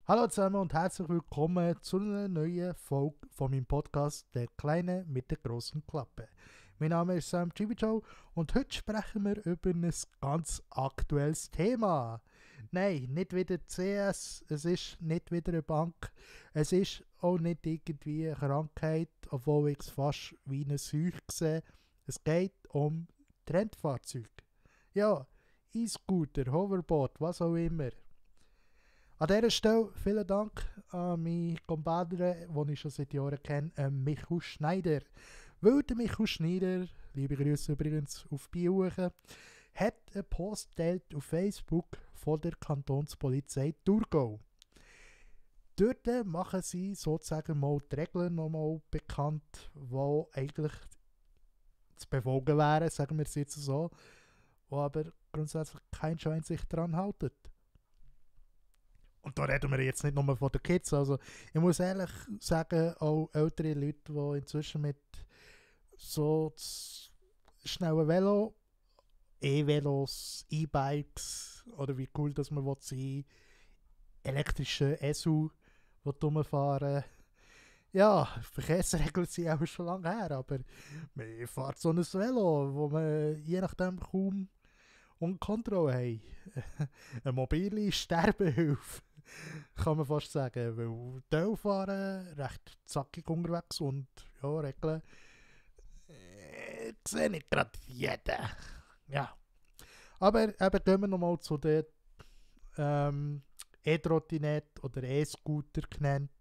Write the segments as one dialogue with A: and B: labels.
A: Hallo zusammen und herzlich willkommen zu einer neuen Folge von meinem Podcast «Der Kleine mit der großen Klappe». Mein Name ist Sam Chibicho und heute sprechen wir über ein ganz aktuelles Thema. Nein, nicht wieder CS, es ist nicht wieder eine Bank, es ist auch nicht irgendwie eine Krankheit, obwohl ich es fast wie eine Seuche sehe. Es geht um Trendfahrzeuge. Ja, E-Scooter, Hoverboard, was auch immer. An dieser Stelle vielen Dank an meinen Compadre, den ich schon seit Jahren kenne, Michael Schneider. Weil der Michael Schneider, liebe Grüße übrigens auf Biuchen, hat einen Post geteilt auf Facebook von der Kantonspolizei Thurgau. Dort machen sie sozusagen mal die Regeln nochmal bekannt, die eigentlich zu befolgen wären, sagen wir es jetzt so, wo aber grundsätzlich kein Schein sich daran halten. Und da reden wir jetzt nicht nur von den Kids. Also ich muss ehrlich sagen, auch ältere Leute, die inzwischen mit so schnellen Velo, E-Velos, E-Bikes oder wie cool dass man sein elektrische SU rumfahren. Ja, Verkehrsregeln sind auch schon lange her, aber man fährt so ein Velo, wo man je nachdem kaum unter Kontrolle hat. Eine mobile Sterbehilfe. Kann man fast sagen, weil Teilfahren recht zackig unterwegs und ja, Regeln sehe nicht gerade jeder. Ja. Aber eben gehen wir nochmal zu den E-Trottinette oder E-Scooter genannt,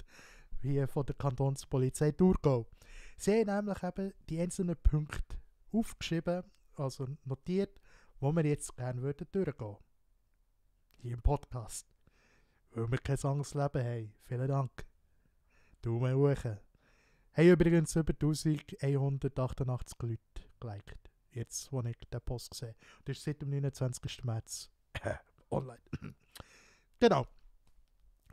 A: wie von der Kantonspolizei Thurgau. Sie haben nämlich eben die einzelnen Punkte aufgeschrieben, also notiert, wo wir jetzt gerne durchgehen würden. Hier im Podcast. Weil wir kein anderes Leben haben. Vielen Dank. Daumen hoch. Haben übrigens über 1188 Leute geliked. Jetzt, wo ich den Post sehe. Das ist seit dem 29. März online. Genau.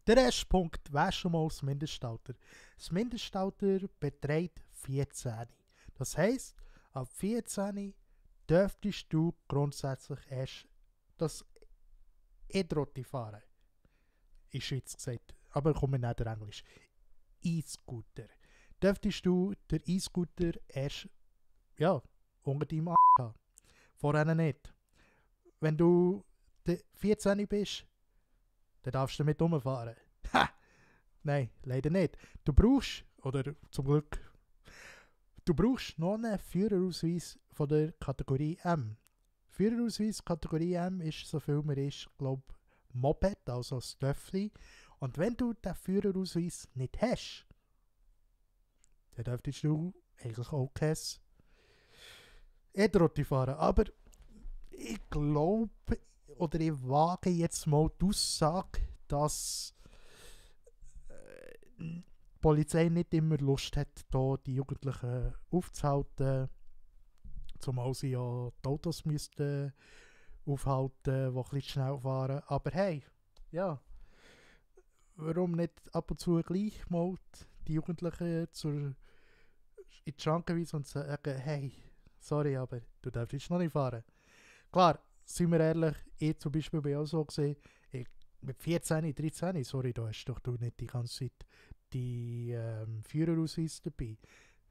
A: Der erste Punkt wäre schon mal das Mindestalter. Das Mindestalter beträgt 14. Das heisst, ab 14 dürftest du grundsätzlich erst das E-Trotti fahren. In der Schweiz gesagt. Aber ich komme nicht der Englisch. E-Scooter. Dürftest du den E-Scooter erst unter deinem A haben. Vorher nicht. Wenn du 14 bist, dann darfst du damit rumfahren. Ha! Nein, leider nicht. Du brauchst, oder zum Glück, du brauchst noch einen Führerausweis von der Kategorie M. Führerausweis Kategorie M ist, so viel man ist, glaube ich, Moped, also das Töffli. Und wenn du den Führerausweis nicht hast, dann dürftest du eigentlich auch kein E-Trotti fahren. Aber ich glaube, oder ich wage jetzt mal die Aussage, dass die Polizei nicht immer Lust hat, da die Jugendlichen aufzuhalten, zumal sie ja die Autos müssten aufhalten, die ein bisschen schnell fahren. Aber hey, ja, warum nicht ab und zu gleich mal die Jugendlichen in die Schranke weisen und sagen, hey, sorry, aber du darfst jetzt noch nicht fahren. Klar, sind wir ehrlich, ich zum Beispiel bin auch so gesehen, mit 14, 13, sorry, da hast doch du nicht die ganze Zeit die Führerausweis dabei,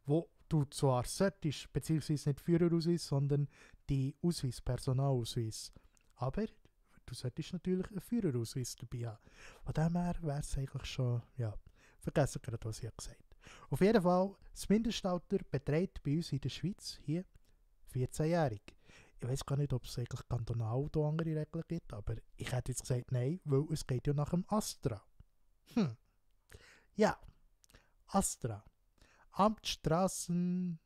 A: wo du zwar solltest, beziehungsweise nicht Führerausweis, sondern die Ausweis, Personalausweis. Aber du solltest natürlich einen Führerausweis dabei haben. Von dem her wäre es eigentlich schon, ja, vergessen gerade, was ich gesagt habe. Auf jeden Fall, das Mindestalter beträgt bei uns in der Schweiz hier 14-jährig. Ich weiß gar nicht, ob es eigentlich kantonal da andere Regeln gibt, aber ich hätte jetzt gesagt nein, weil es geht ja nach dem Astra. Ja, Astra. Amtsstraßen,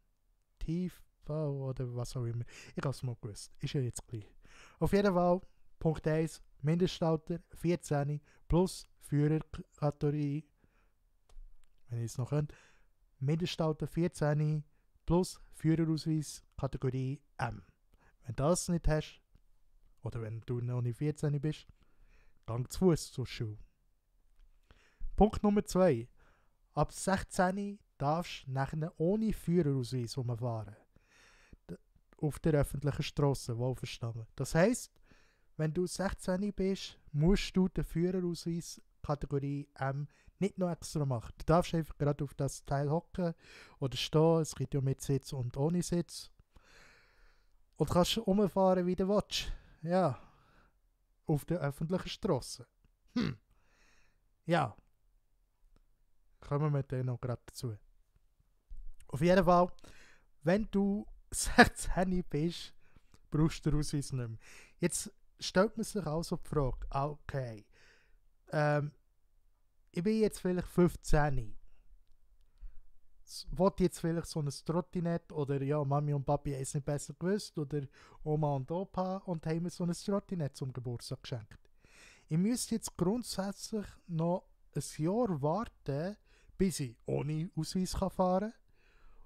A: Tiefbau oder was auch immer. Ich habe es mal gewusst. Ist ja jetzt gleich. Auf jeden Fall, Punkt 1, Mindestalter 14 plus Führerkategorie, wenn ich es noch könnt, Mindestalter 14 plus Führerausweis Kategorie M. Wenn du das nicht hast, oder wenn du noch nicht 14 bist, gang zu Fuß zur Schule. Punkt Nummer 2. Ab 16 darfst du nachher ohne Führerausweis fahren. Auf der öffentlichen Strasse, wohlverstanden. Das heisst, wenn du 16 bist, musst du den Führerausweis Kategorie M nicht noch extra machen. Du darfst einfach gerade auf das Teil hocken oder stehen. Es gibt ja mit Sitz und ohne Sitz. Und kannst rumfahren, wie du willst. Ja, auf der öffentlichen Strasse. Ja, kommen wir dann noch gerade dazu. Auf jeden Fall, wenn du 16 bist, brauchst du den Ausweis nicht mehr. Jetzt stellt man sich also die Frage, okay, ich bin jetzt vielleicht 15. Wollte jetzt vielleicht so ein Trottinett oder ja, Mami und Papi haben es nicht besser gewusst oder Oma und Opa und haben mir so ein Trottinett zum Geburtstag geschenkt. Ich müsste jetzt grundsätzlich noch ein Jahr warten, bis ich ohne Ausweis fahren kann.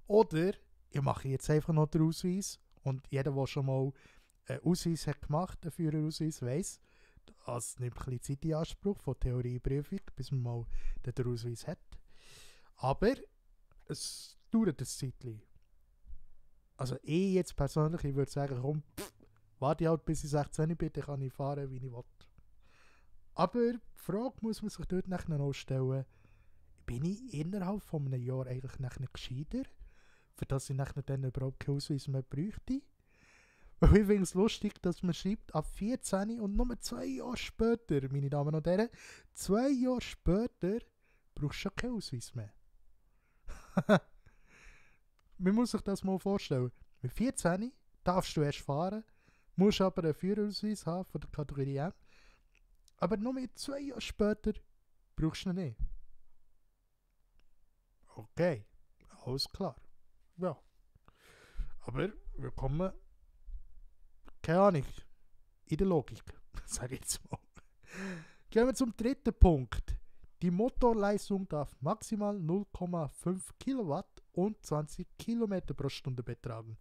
A: Oder ich mache jetzt einfach noch den Ausweis und jeder, der schon mal einen Ausweis hat gemacht, einen Führerausweis, weiss, es nimmt ein bisschen Zeit in Anspruch von Theorieprüfung, bis man mal den Ausweis hat. Aber es dauert ein Zeitchen. Also ich jetzt persönlich, ich würde sagen, komm, warte halt bis ich 16 bin, dann kann ich fahren, wie ich will. Aber die Frage muss man sich dort nachher noch stellen, bin ich innerhalb von einem Jahr eigentlich nachher gescheiter, für das ich nachher dann überhaupt keinen Ausweis mehr bräuchte? Weil ich finde es lustig, dass man schreibt, ab 14 und nur 2 Jahre später, meine Damen und Herren, 2 Jahre später brauchst du schon keinen Ausweis mehr. Man muss sich das mal vorstellen. Mit 14 darfst du erst fahren, musst aber einen Führerausweis haben von der Kategorie M. Aber nur mit 2 Jahre später brauchst du ihn nicht. Okay, alles klar. Ja. Aber wir kommen, keine Ahnung, in der Logik, sage ich jetzt mal. Gehen wir zum dritten Punkt. Die Motorleistung darf maximal 0,5 Kilowatt und 20 Kilometer pro Stunde betragen.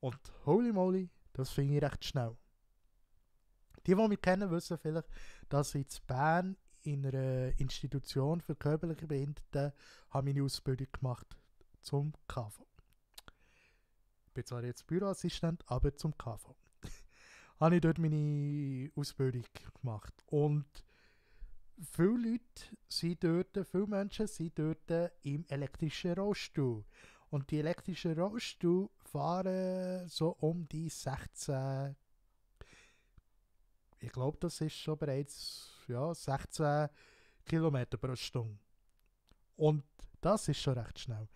A: Und holy moly, das finde ich recht schnell. Die mich kennen, wissen vielleicht, dass ich in Bern in einer Institution für körperliche Behinderte habe meine Ausbildung gemacht zum KV. Ich bin zwar jetzt Büroassistent, aber zum KV. Habe ich dort meine Ausbildung gemacht. Und viele Leute sind dort, viele Menschen sind dort im elektrischen Rollstuhl. Und die elektrischen Rollstuhl fahren so um die 16, ich glaube, das ist schon bereits 16 Kilometer pro Stunde. Und das ist schon recht schnell.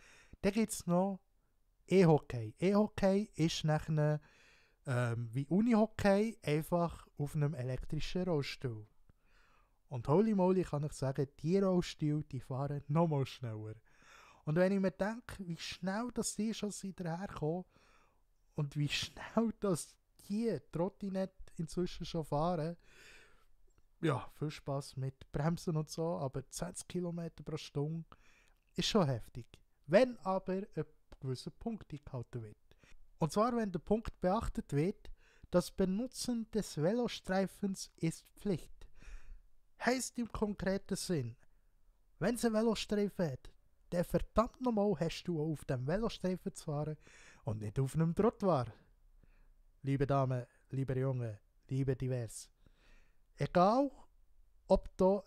A: Dann gibt es noch E-Hockey. E-Hockey ist nachher wie Unihockey, einfach auf einem elektrischen Rollstuhl. Und holy moly kann ich sagen, die Rollstühle, die fahren nochmal schneller. Und wenn ich mir denke, wie schnell das die schon daherkommen und wie schnell das die Trottinette inzwischen schon fahren, ja, viel Spaß mit Bremsen und so, aber 20 km pro Stunde ist schon heftig. Wenn aber ein gewisser Punkt eingehalten wird. Und zwar, wenn der Punkt beachtet wird, das Benutzen des Velostreifens ist Pflicht. Heißt im konkreten Sinn, wenn es einen Velostreifen hat, dann verdammt nochmal hast du auch auf dem Velostreifen zu fahren und nicht auf einem Trottoir. Liebe Damen, liebe Junge, liebe Divers. Egal, ob da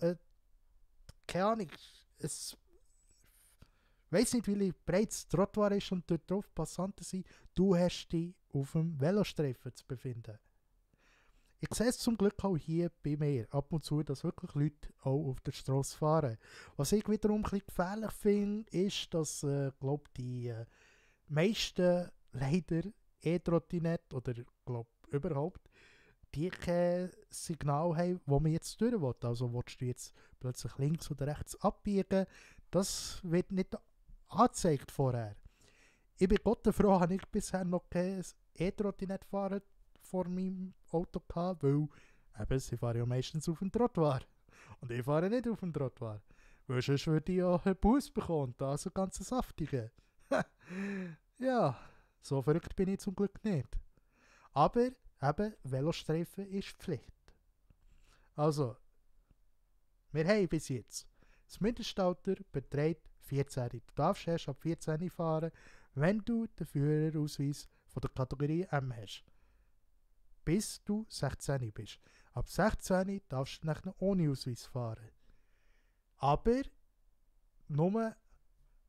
A: keine Ahnung, es weiss nicht, wie breit das Trottoir ist und dort drauf Passanten sind, du hast dich auf dem Velostreifen zu befinden. Ich sehe es zum Glück auch hier bei mir ab und zu, dass wirklich Leute auch auf der Straße fahren. Was ich wiederum ein bisschen gefährlich finde, ist, dass die meisten leider E-Trottinette oder überhaupt die kein Signal haben, wo man jetzt durch will. Also willst du jetzt plötzlich links oder rechts abbiegen, das wird nicht angezeigt vorher. Ich bin Gott froh, habe ich bisher noch kein E-Trottinett-Fahrer vor meinem Auto gehabt, weil eben, sie fahren ja meistens auf dem Trottoir. Und ich fahre nicht auf dem Trottoir. Weil sonst würde ich ja einen Bus bekommen, also ganz saftige. Ja, so verrückt bin ich zum Glück nicht. Aber eben, Velostreifen ist Pflicht. Also, wir haben bis jetzt, das Mindestalter beträgt 14. Du darfst erst ab 14 fahren, wenn du den Führerausweis von der Kategorie M hast. Bis du 16 bist. Ab 16 darfst du nachher ohne Ausweis fahren. Aber nur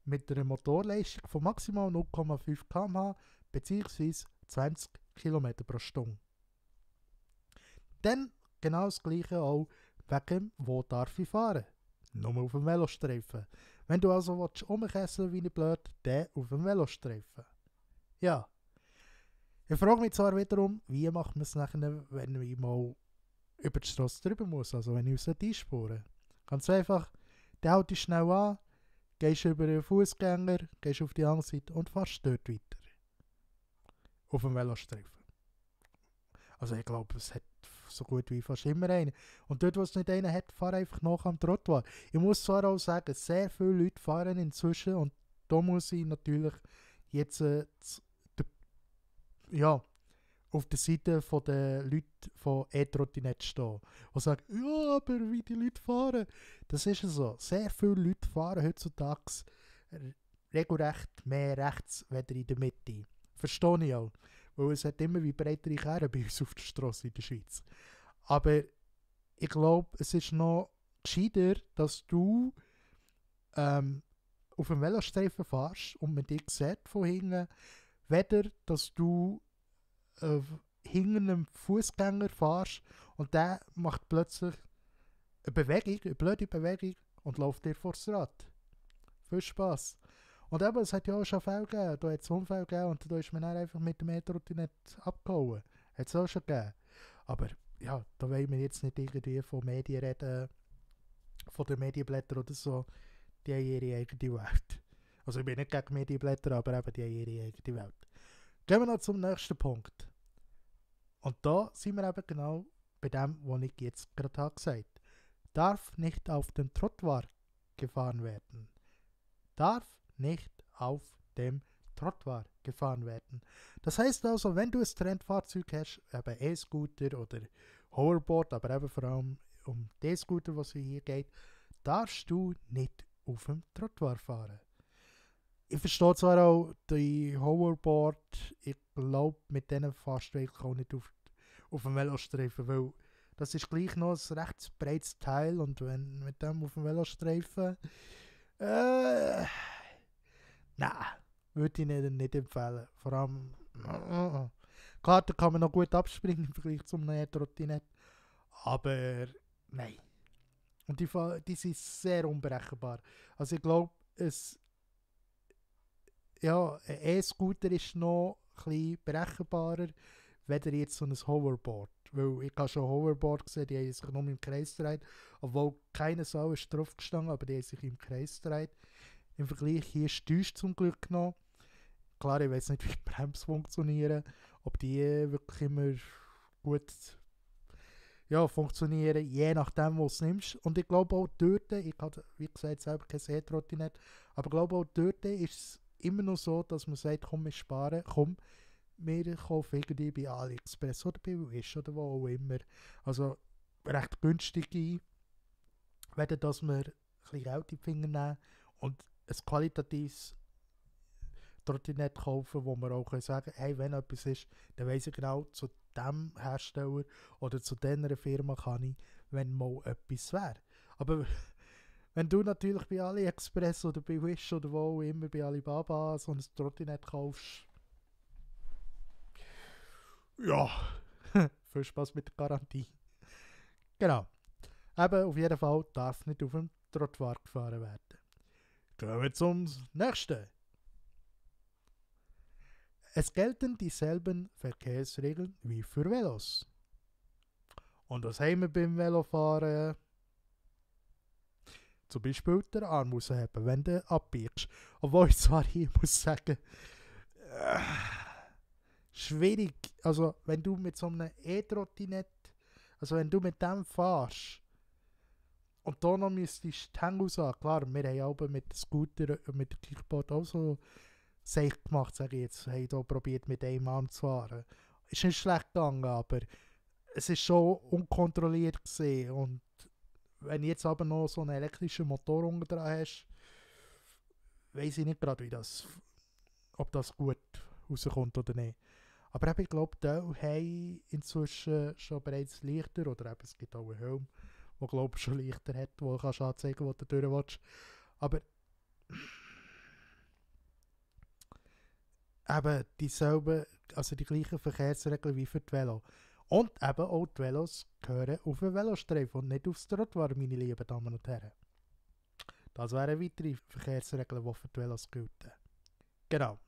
A: mit einer Motorleistung von maximal 0,5 km/h bzw. 20 km pro Stunde. Dann genau das gleiche auch wegen, wo darf ich fahren. Nur auf dem Velostreifen. Wenn du also rumkesseln wie ein Blöd, dann auf dem Velostreifen. Ja. Ich frage mich zwar wiederum, wie macht man es nachher, wenn ich mal über die Straße drüber muss, also wenn ich uns einspure. Ganz einfach, dann halte ich schnell an, gehst über den Fußgänger, gehst auf die andere Seite und fährst dort weiter. Auf dem Velostreifen. Also ich glaube, es hat so gut wie fast immer einen. Und dort, wo es nicht einen hat, fahr einfach nach am Trottoir. Ich muss zwar auch sagen, sehr viele Leute fahren inzwischen und da muss ich natürlich jetzt auf der Seite der Leute von E-Trottinett stehen und sagen, ja, aber wie die Leute fahren. Das ist so. Sehr viele Leute fahren heutzutage regelrecht mehr rechts, weder in der Mitte. Verstehe ich auch. Weil es hat immer wie breitere Kehren bei uns auf der Straße in der Schweiz. Aber ich glaube, es ist noch gescheiter, dass du auf dem Velostreifen fährst und man dich sieht von hinten, weder, dass du hinter einem Fußgänger fährst und der macht plötzlich eine blöde Bewegung und läuft dir vor das Rad. Viel Spass. Und eben, es hat ja auch schon Fälle gegeben, da hat es Unfälle gegeben und da ist man dann einfach mit dem E-Trottinett abgehauen. Hat es auch schon gegeben. Aber ja, da wollen wir jetzt nicht irgendwie von Medien reden, von den Medienblättern oder so. Die haben ihre eigene Welt. Also ich bin nicht gegen Medienblätter, aber eben die haben ihre eigene Welt. Gehen wir noch zum nächsten Punkt. Und da sind wir eben genau bei dem, was ich jetzt gerade gesagt habe. Darf nicht auf dem Trottoir gefahren werden. Darf nicht auf dem Trottoir gefahren werden. Das heißt also, wenn du ein Trendfahrzeug hast, eben E-Scooter oder Hoverboard, aber eben vor allem um den Scooter, was es hier geht, darfst du nicht auf dem Trottoir fahren. Ich verstehe zwar auch die Hoverboard, ich glaube, mit denen fährst du eigentlich auch nicht auf dem Velostreifen, weil das ist gleich noch ein recht breites Teil und wenn mit dem auf dem Velostreifen nein, würde ich nicht empfehlen. Vor allem klar, da kann man noch gut abspringen im Vergleich zum E-Trottinett, aber nein. Und die sind sehr unberechenbar. Also ich glaube, ein E-Scooter ist noch ein bisschen berechenbarer, weder jetzt so ein Hoverboard. Weil ich habe schon Hoverboard gesehen, die haben sich nur im Kreis gedreht, obwohl keine Sau ist drauf gestanden, aber die haben sich im Kreis gedreht. Im Vergleich hier steuerst zum Glück noch. Klar, ich weiß nicht, wie die Bremsen funktionieren, ob die wirklich immer gut funktionieren, je nachdem, was du nimmst. Und ich glaube auch dort, ich habe, wie gesagt, selber kein E-Trottinett, aber ich glaube auch dort ist es immer noch so, dass man sagt, komm, wir sparen, komm, wir kaufen irgendwie bei AliExpress oder bei Wish oder wo auch immer. Also recht günstige, wenn dass wir ein bisschen Geld in die Finger nehmen und ein qualitatives Trottinett kaufen, wo wir auch sagen können, hey, wenn etwas ist, dann weiss ich genau, zu diesem Hersteller oder zu dieser Firma kann ich, wenn mal etwas wäre. Aber wenn du natürlich bei AliExpress oder bei Wish oder wo auch immer bei Alibaba so ein Trottinett kaufst, ja, viel Spaß mit der Garantie. Genau. Eben, auf jeden Fall darf nicht auf dem Trottoir gefahren werden. Gehen wir zum nächsten. Es gelten dieselben Verkehrsregeln wie für Velos. Und was haben wir beim Velofahren? Zum Beispiel den Arm rausheben, wenn du abbiegst. Obwohl ich zwar hier muss sagen, schwierig. Also wenn du mit so einem E-Trottinett, also wenn du mit dem fährst und da noch müsstest die Hände raus, klar, wir haben auch mit dem Scooter, mit dem Kickboard auch so safe gemacht, sage ich jetzt, haben hier probiert mit einem Arm zu fahren. Ist nicht schlecht gegangen, aber es ist schon unkontrolliert gewesen. Und wenn du jetzt aber noch so einen elektrischen Motor unten dran hast, weiss ich nicht gerade, ob das gut rauskommt oder nicht. Aber eben, ich glaube, die haben inzwischen schon bereits Lichter, oder eben, es gibt auch einen Helm, der glaube ich schon Lichter hat, wo du kannst anzeigen, wo du durch willst. Aber eben dieselben, also die gleichen Verkehrsregeln wie für die Velo. Und eben auch die Velos gehören auf den Velostreifen und nicht aufs Trottoir, meine lieben Damen und Herren. Das wären weitere Verkehrsregeln, die für die Velos gelten. Genau.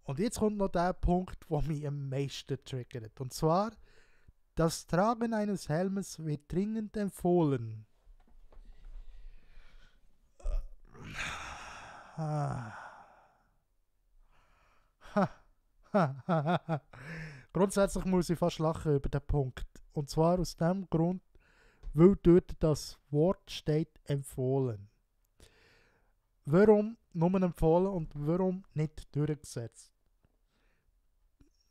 A: Und jetzt kommt noch der Punkt, der mich am meisten triggert. Und zwar, das Tragen eines Helmes wird dringend empfohlen. Grundsätzlich muss ich fast lachen über den Punkt. Und zwar aus dem Grund, weil dort das Wort steht empfohlen. Warum nur empfohlen und warum nicht durchgesetzt?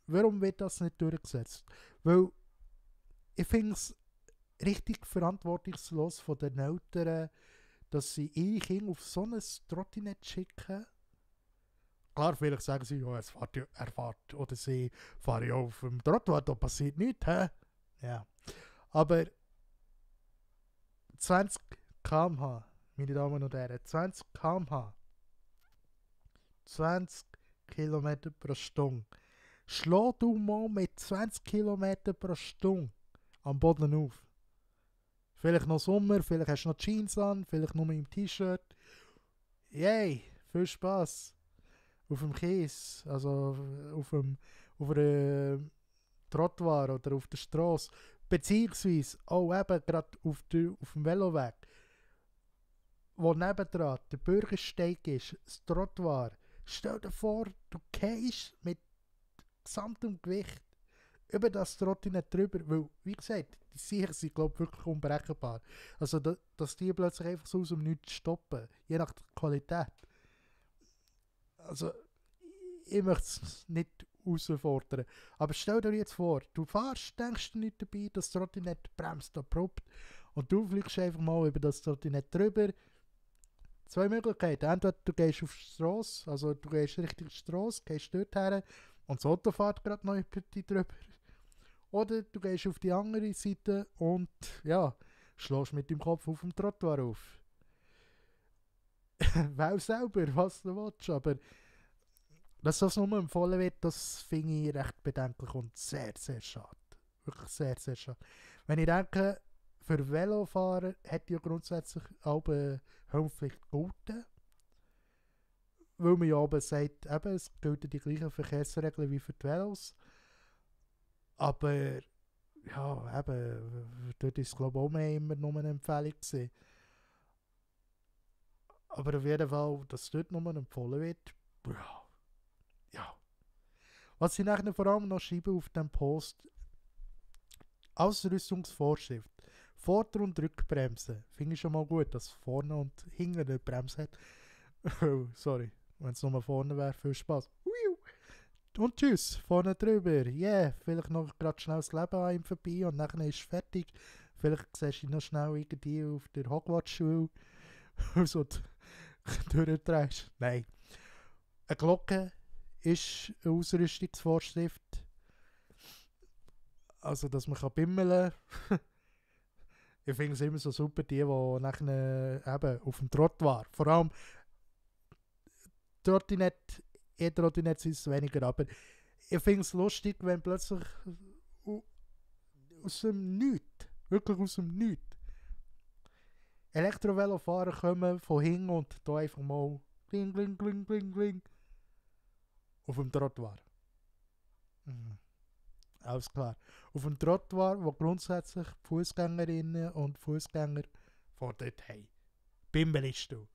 A: Warum wird das nicht durchgesetzt? Weil ich finde es richtig verantwortungslos von den Eltern, dass sie ihre Kinder auf so ein Trottinett schicken. Klar, vielleicht sagen sie, ja, er fährt, oder sie fahren ja auf dem Trottoir, da passiert nichts, hä? Ja. Aber 20 km/h, meine Damen und Herren, 20 km/h, 20 km pro Stunde. Schlau du mal mit 20 km pro Stunde am Boden auf. Vielleicht noch Sommer, vielleicht hast du noch Jeans an, vielleicht nur mit dem T-Shirt. Yay, viel Spaß. Auf dem Kies, also auf einer Trottoir oder auf der Straße. Beziehungsweise auch eben gerade auf dem Veloweg, wo nebendran der Bürgersteig ist, das Trottoir. Stell dir vor, du gehst mit gesamtem Gewicht über das Trottinett drüber, weil, wie gesagt, die Sicher sind, glaube ich, wirklich unberechenbar. Also, dass die plötzlich einfach so aus dem Nichts stoppen, je nach der Qualität. Also, ich möchte es nicht herausfordern. Aber stell dir jetzt vor, du fährst, denkst du nicht dabei, das Trottinett bremst abrupt und du fliegst einfach mal über das Trottinett drüber. Zwei Möglichkeiten. Entweder du gehst auf die Strasse, also du gehst Richtung Strasse, gehst dort her und das Auto fährt gerade noch über dich drüber. Oder du gehst auf die andere Seite und ja, schlägst mit dem Kopf auf dem Trottoir auf. Weil selber, was du willst, aber dass das nur empfohlen wird, das finde ich recht bedenklich und sehr, sehr schade. Wirklich sehr, sehr schade. Wenn ich denke, für Velofahrer hätte ja grundsätzlich auch eine Helmpflicht gelten. Weil man ja oben sagt, eben, es gelten die gleichen Verkehrsregeln wie für die Velos. Aber ja, eben, dort ist es glaube ich auch mehr immer nur eine Empfehlung gewesen. Aber auf jeden Fall, dass dort nur empfohlen wird, ja. Ja. Was ich nachher vor allem noch schreibe auf dem Post, Ausrüstungsvorschrift. Vorder- und Rückbremse. Finde ich schon mal gut, dass vorne und hinten eine Bremse hat. Oh, sorry, wenn es nur vorne wäre, viel Spaß. Und tschüss, vorne drüber. Yeah, vielleicht noch gerade schnell das Leben an ihm vorbei und dann ist es fertig. Vielleicht siehst du ihn noch schnell irgendwie auf der Hogwarts-Schule. so durchdrehst. Nein. Eine Glocke ist eine Ausrüstungsvorschrift. Also, dass man bimmeln kann. Ich finde es immer so super, die nachher eben auf dem Trottoir, vor allem Trottinett, E-Trottinett sind es weniger, aber ich finde es lustig, wenn plötzlich aus dem Nichts, wirklich aus dem Nichts, Elektrovelo-Fahrer kommen von hinten und da einfach mal kling, kling, kling, kling, kling auf dem Trottoir. Alles klar. Auf dem Trottoir, wo grundsätzlich Fußgängerinnen und Fußgänger vor dort haben. Bimmelst du.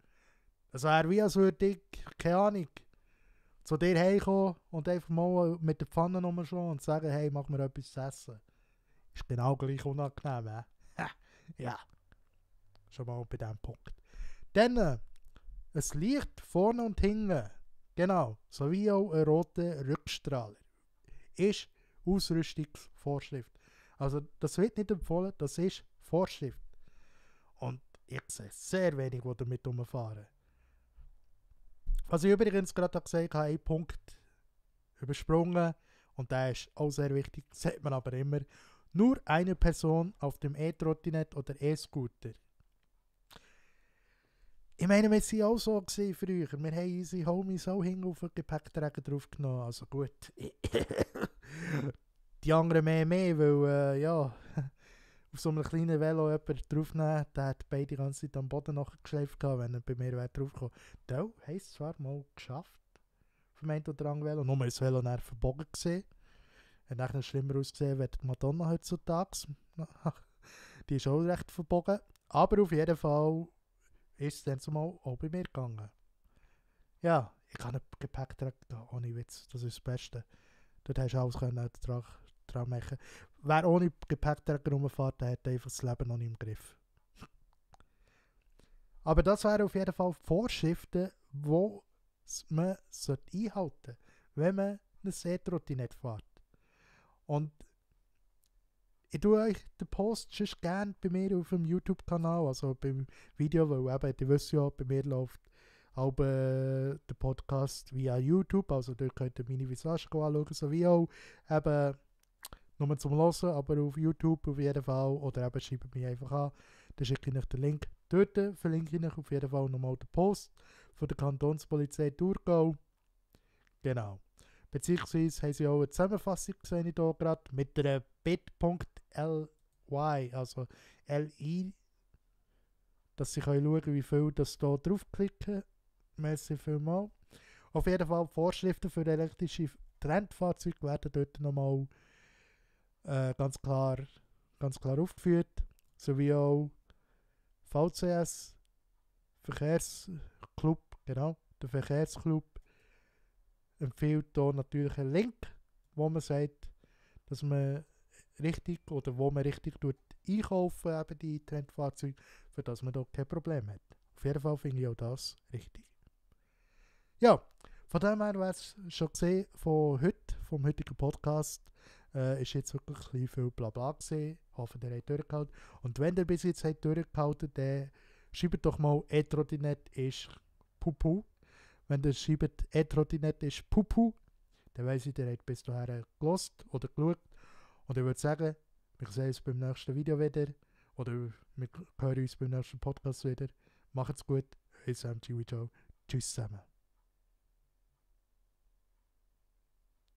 A: Das wäre wie als würde ich, keine Ahnung, zu dir heimkommen und einfach mal mit der Pfanne rumschauen und sagen, hey, mach mir etwas zu essen. Ist genau gleich unangenehm, hä? Ja. Schon mal bei diesem Punkt. Dann, ein Licht vorne und hinten, genau, sowie auch ein roter Rückstrahler, ist Ausrüstungsvorschrift. Also das wird nicht empfohlen, das ist Vorschrift. Und ich sehe sehr wenig, die damit rumfahren. Was ich übrigens gerade gesagt habe, einen Punkt übersprungen, Und der ist auch sehr wichtig, sagt man aber immer, nur eine Person auf dem E-Trottinett oder E-Scooter. Ich meine, wir waren auch so früher. Wir haben unsere Homies auch hinten auf den Gepäckträger draufgenommen. Also gut. Die anderen mehr, weil ja, auf so einem kleinen Velo jemand draufnehmen, der hat beide die ganze Zeit am Boden nachgeschleift gehabt, wenn er bei mir draufgekommen wäre. Da haben es zwar mal geschafft, für mein oder andere Velo, nur ist das Velo dann verbogen gesehen. Hat nachher schlimmer ausgesehen, wie die Madonna heutzutage. Die ist auch recht verbogen. Aber auf jeden Fall ist es dann zumal auch bei mir gegangen. Ja, ich kann einen Gepäckträger ohne Witz, das ist das Beste. Dort hast du alles dran machen. Wer ohne Gepäckträger rumfährt, der hat einfach das Leben noch nicht im Griff. Aber das wären auf jeden Fall Vorschriften, die man einhalten sollte, wenn man ein E-Trottinett fährt. Und ich tue euch den Post schon gerne bei mir auf dem YouTube-Kanal, also beim Video, weil eben, ihr wisst ja, bei mir läuft auch der Podcast via YouTube, also dort könnt ihr meine Visage anschauen, sowie auch eben nur zum Hören, aber auf YouTube auf jeden Fall, oder eben schreibt mich einfach an, dann schicke ich euch den Link. Dort verlinke ich euch auf jeden Fall nochmal den Post von der Kantonspolizei Thurgau. Genau. Beziehungsweise haben sie auch eine Zusammenfassung gesehen, hier gerade, mit der bit.ly, also LI, dass sie schauen können, wie viel das hier draufklicken. Merci vielmals. Auf jeden Fall Vorschriften für elektrische Trendfahrzeuge werden dort nochmal ganz klar aufgeführt. Sowie auch VCS, Verkehrsclub, genau, der Verkehrsclub empfiehlt hier natürlich einen Link, wo man sagt, dass man richtig oder wo man richtig einkaufen, eben die Trendfahrzeuge, für das man dort kein Problem hat. Auf jeden Fall finde ich auch das richtig. Ja, von dem her wäre es schon gesehen von heute, vom heutigen Podcast. Ist jetzt wirklich ein bisschen viel Blabla gesehen. Ich hoffe, ihr habt durchgehalten. Und wenn ihr bis jetzt habt durchgehalten, dann schreibt doch mal, E-Trottinett ist Pupu. Wenn ihr schreibt, E-Trottinett ist Pupu, dann weiss ich, ihr habt bis dahin gelost oder geschaut. Und ich würde sagen, wir sehen uns beim nächsten Video wieder. Oder wir hören uns beim nächsten Podcast wieder. Macht's gut. Ich bin Sam Ciao. Tschüss zusammen.